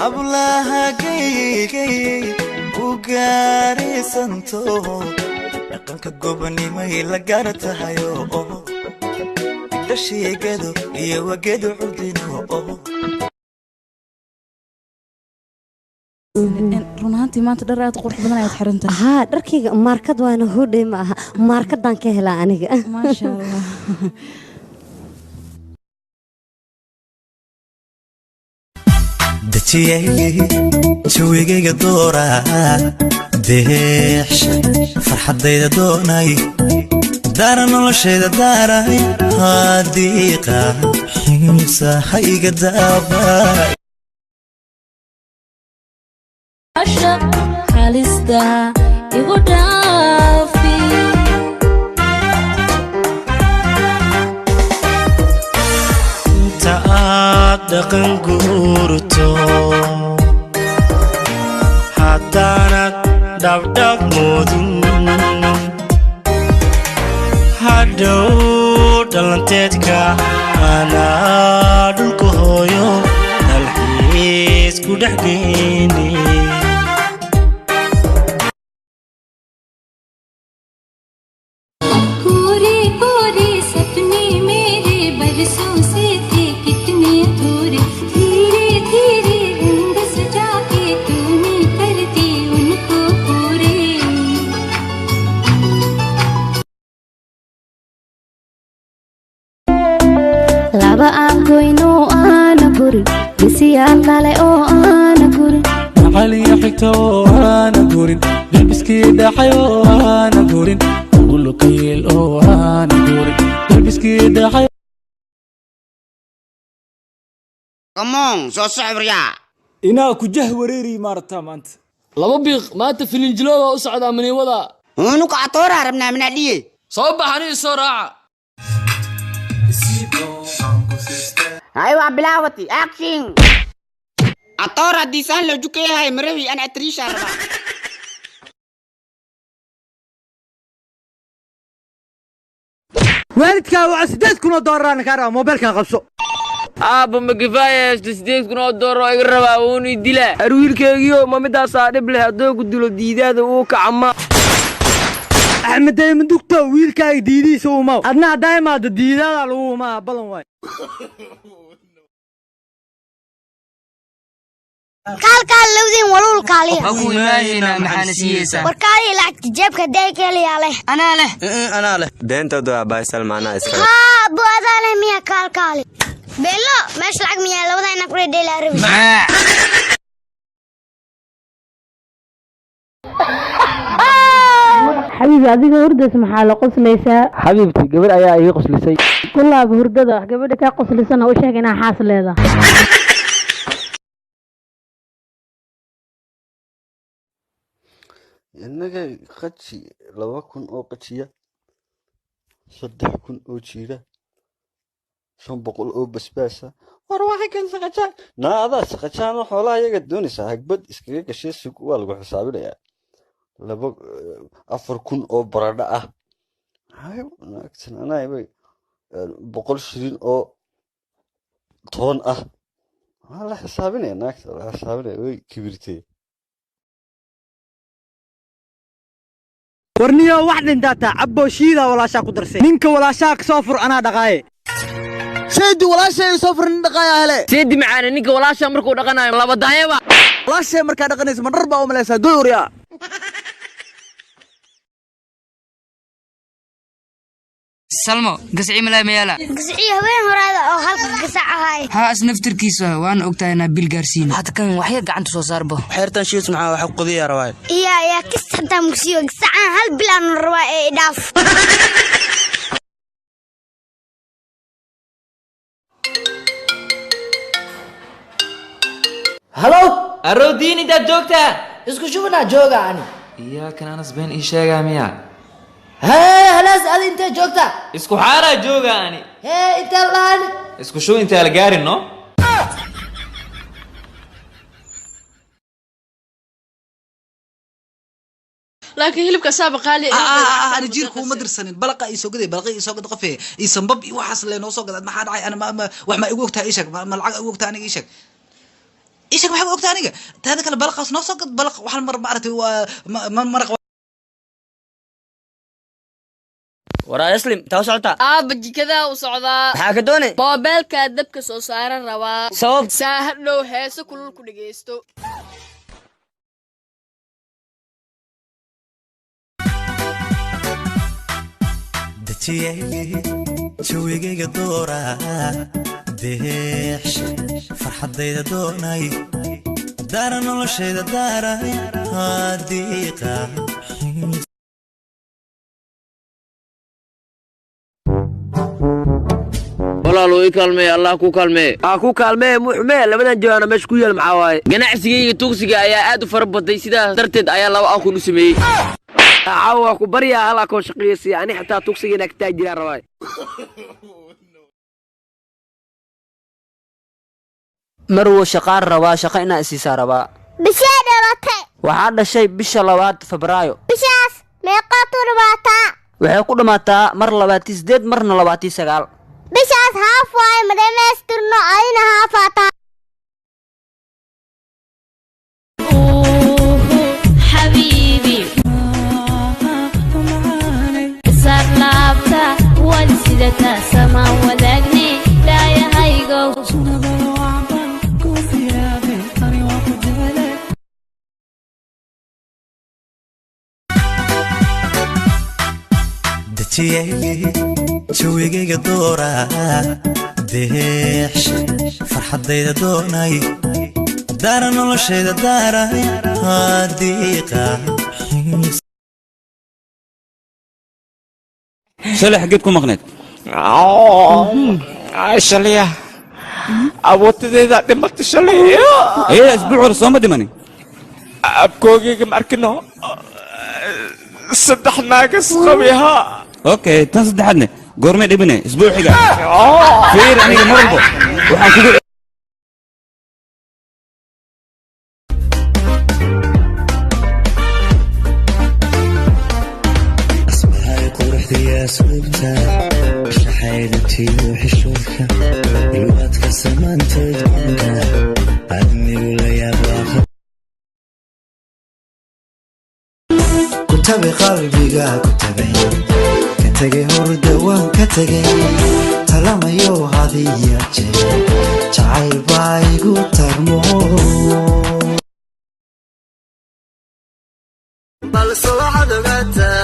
Hablaha u gaaraysanto dhaqanka gobonimay la gaar tahayo, dhashiigado iyo wagedu cudino. Run ahaantii maanta dhar aad u qurux badan ayaad xiran tahay. Haa, dharkayga maarkad waana, hodhay ma aha, maarkadaan ka helaa aniga. Maasha Allah. Dejiyay jawigayga doora, deexsha farxaddayda doonay, daara noloshayda daaray, hadiiqa xiisa ha iga daabay. Halista igu dhaafi. Inta aad dhaqan guurto haddaanad dhabdhab moodin, hadhow dhalanteedka anaa dhulka hooyo dalxiis ku dhex geyni. पूरे पूरे सपने मेरे बरसों से थे कितने अधूरे, धीरे धीरे रंग सजा के तूने कर दिए उनको पूरे। Laba aan goyno aana gurin, bisiyaal dhale oo aana gurin, macaliya xigta oo aana gurin, dalbiskii dhacay oo aana gurin, ulukayeel oo aana gurin, dalbiskii dhacay. Come on, soo socobriyaa. Inaa ku jah wareeri maarata maanta. Laba biiq maanta filinjilooda u socdaa maniwada. Unuka atoora rabnaa minaa dhiye. Soo baxani, soo raaca. Hay, waa bilaawati action. Atoora haddii saan loo jukayahay marawi an atriisha rabaa. Waalidkaa waa 8,000 oo doolaraan kaa rabaa, moobeelkan qabso. Aabba, ma kifaaya haysto 8,000 oo doolar oo iga rabaa, wuunu i dilaa. Arwiilkeygiyo, ma midaasaa dhib leh? Hadduu ku dilo diidaada uu kacama. Axmed daymadugto, wiilkaaga diidihiisa umaw, adna haddaa imaado diidaadaa lagu umaa balan waay. Kaalkaal lowdin waluul kaaliya. Waa ku imaanaynaa, maxaana siiyeysaa? War kaaliya, lacagta jeebka day keliyaa leh. Anaa leh. Anaa leh. Beentooda waa baysal, macnaa iskale. Haa, bu adaa leh miya? Kaalkaali beelo, meesha lacag miyaa? Labada inaan kula dheelaa rabi. Xabiibi, adiga hurdaysa maxaa la qoslaysaa? Xabiibti, gabar ayaa iga qoslisay. Kulaaba hurdada wax gabadha kaa qoslisana u sheeg inaa xaas leedahay. Innaga qaji 2,000 oo qajiya, 3,000 oo jiira, 500 oo basbaasa. War waxay kan saqajaan naa, adaa saqajaan oo xoolaha iyaga doonaysaa hagbad iskaga gashay. Sug, waa lagu xisaabinayaa. Laba 4,000 oo baradho ah. Hayo, naagtan anaa bay 100 shilin oo toon ah waa la xisaabinaya. Naagta la xisaabinaya, way kibirtay. Warniyo, wax dhintaataa cabbo shiidaa walaashaa ku darsay, ninka walaashaa ka soo fur, anaa dhaqaaye. Saydi, walaashay soo fur, nin dhaqaaya hele. Seedi macaane, ninka walaasha markuu dhaqanayo laba daayaba. Walaashay markaa dhaqanaysa ma dhar baa u malaysaa goy uryaa. Salmo, gasci malaa mayaala? Gasciyo haween horaada oo halka gasac ahaay. Haa, as naftirkiisa waana ogtahay inaa bil gaarsiin. Hadda kan waxyar gacanta soo saarbo. Xeertan shiis maxaa waxa qodiya rawaay. Iya, yaa kis hataa mugsiyo gasacaan hal bil aanu rabaa ee idhaaf. Halo. Arowdiin, intaad joogtaa? Isku shubanaa jooga ani. Iyaa kan anas been ii sheegaa miya? Hee, halaas, adi intee joogtaa? Isku xaaraa jooga ani. Hee, intee laani? Isku shub intaa la gaarin no. Laakiin hilibka saaba qaali. Ani jiirku uma dirsanin balaqa ii soo gaday, balaqa ii soo gad, qofe ii sanbab iyo waxaas le noo soo gad. Maxaa dhacay? Ana wax ma igu ogtahay? Ii sheeg, ma lacag igu ogtahay aniga? Ii sheeg. Ii sheeg, maxaa ogtaa aniga? Taada kale balaqaas noo soo gad, balaq waxaan mar maaragtay waa maraq. Waraa Islim, taa u socotaa? Aabba, jikadaa u socdaa. Maxaa ka doonay? Moobeelkaa dabka soo saaran rabaa. Sabab? Saa hadhow heeso kulul ku dhegaysto. Dejiyey jawigayga doora, deex farxaddayda doonay, daara noloshayda daaray hadiiqa. Walaalow, ii kaalmeeye, Allah ku kaalmeeye. Aa ku kaalmee, muxmee labadan jawaana meesha ku yaal maxaa waaye? Ganacsigayga tugsiga ayaa aad u fara batay, sidaas darteed ayaa laba akoon u sameeyey. Caawa waa ku baryaa, hal akoon shaqeeysiya, ani xataa tugsiga inaa ka taajiraan rabaay. Marwo, shaqaan rabaa, shaqo inaa isiisaa rabaa. Bishee dhalatay? Waxaa dhashay bisha 2aad Febraayo. Bishaas meeqaad u dhawaataa? Waxay ku dhammaataa mar 28, marna 29. Bishaas haaf waaye, ma dhammaystirno, adina haafaataa. Xabiibi sarlaabta wad sidata sama wadaagne dhaayahaygow. Dejiyey jawigayga doora, deex farxaddayda doonay, daara noloshayda daaray hadiiqa. Shalay xaggeed ku maqneed? Shalaya awoodtadeeda dhimatay shalay. Ee isbuuc hore sooma dhimanin? Abkoogeyga ma arkino, saddex naagas qabiha. Okay, tan saddexaadne goormay dhibine? Isbuuc xiga. Fiir, aniga mar walbo waxaan kugu Asbahay quruxdiya asluubta, shaxaydabtiyo xishoodka, ilwaadka samaantood banka admigu la yaabaa. Ku tagay qalbiga, ku tagay, ka tagay hurda, waan ka tagay, talamayo hadiya jeer jacayl baa igu tarmo. Balse waxaad ogaataa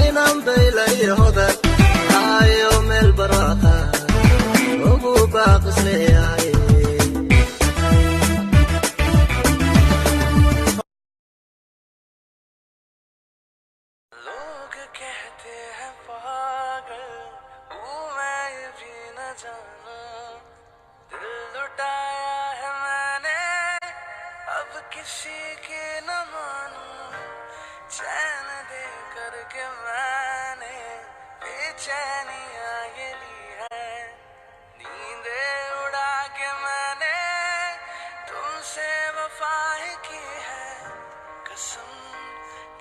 inaan baylayahoda ayo meel baraaqa ugu baaqisleeyahay. लोग कहते हैं पागल हूँ मैं, ये भी न जाना। दिल लुटाया है मैंने, अब किसी की न मानूं। चैन दे करके मैंने बेचैनियां ये ली है, नींदे उड़ा के मैंने तुमसे वफा ही की है। कसम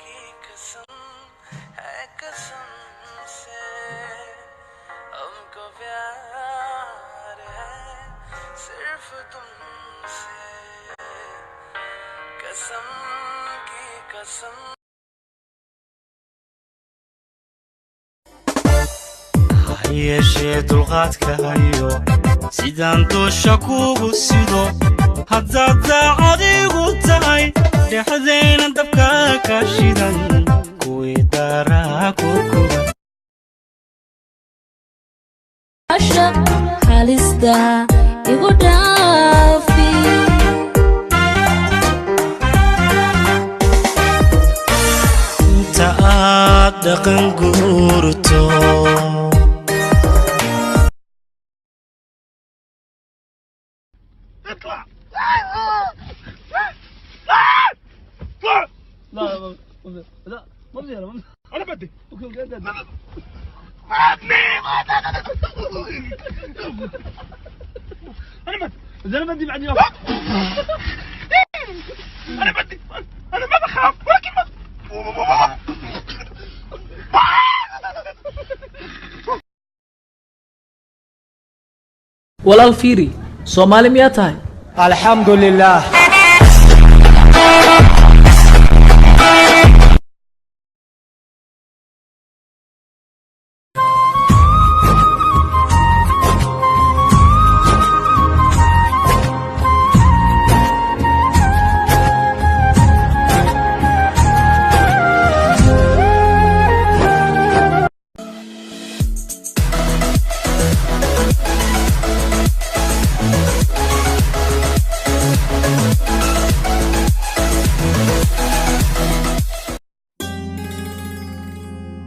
की कसम है, कसम से हमको प्यार है सिर्फ तुमसे, कसम की कसम। Ha yeeshee dulqaadka hayo, sidaan doosha kugu sido, haddaad daacad igu tahay, dhexdayna dabka ka shidan kuwii daaraa ku guban. Ashaq halista igu dhaafi. Inta aad dhaqan guurto. اطلع. لا لا لا، ما بدي، انا انا بدي انا بدي انا بدي بعد يوم، انا بدي، انا ما بخاف ولكن ما Walaal, fiiri, Soomaali miyaa tahay? Alxamdu lilah.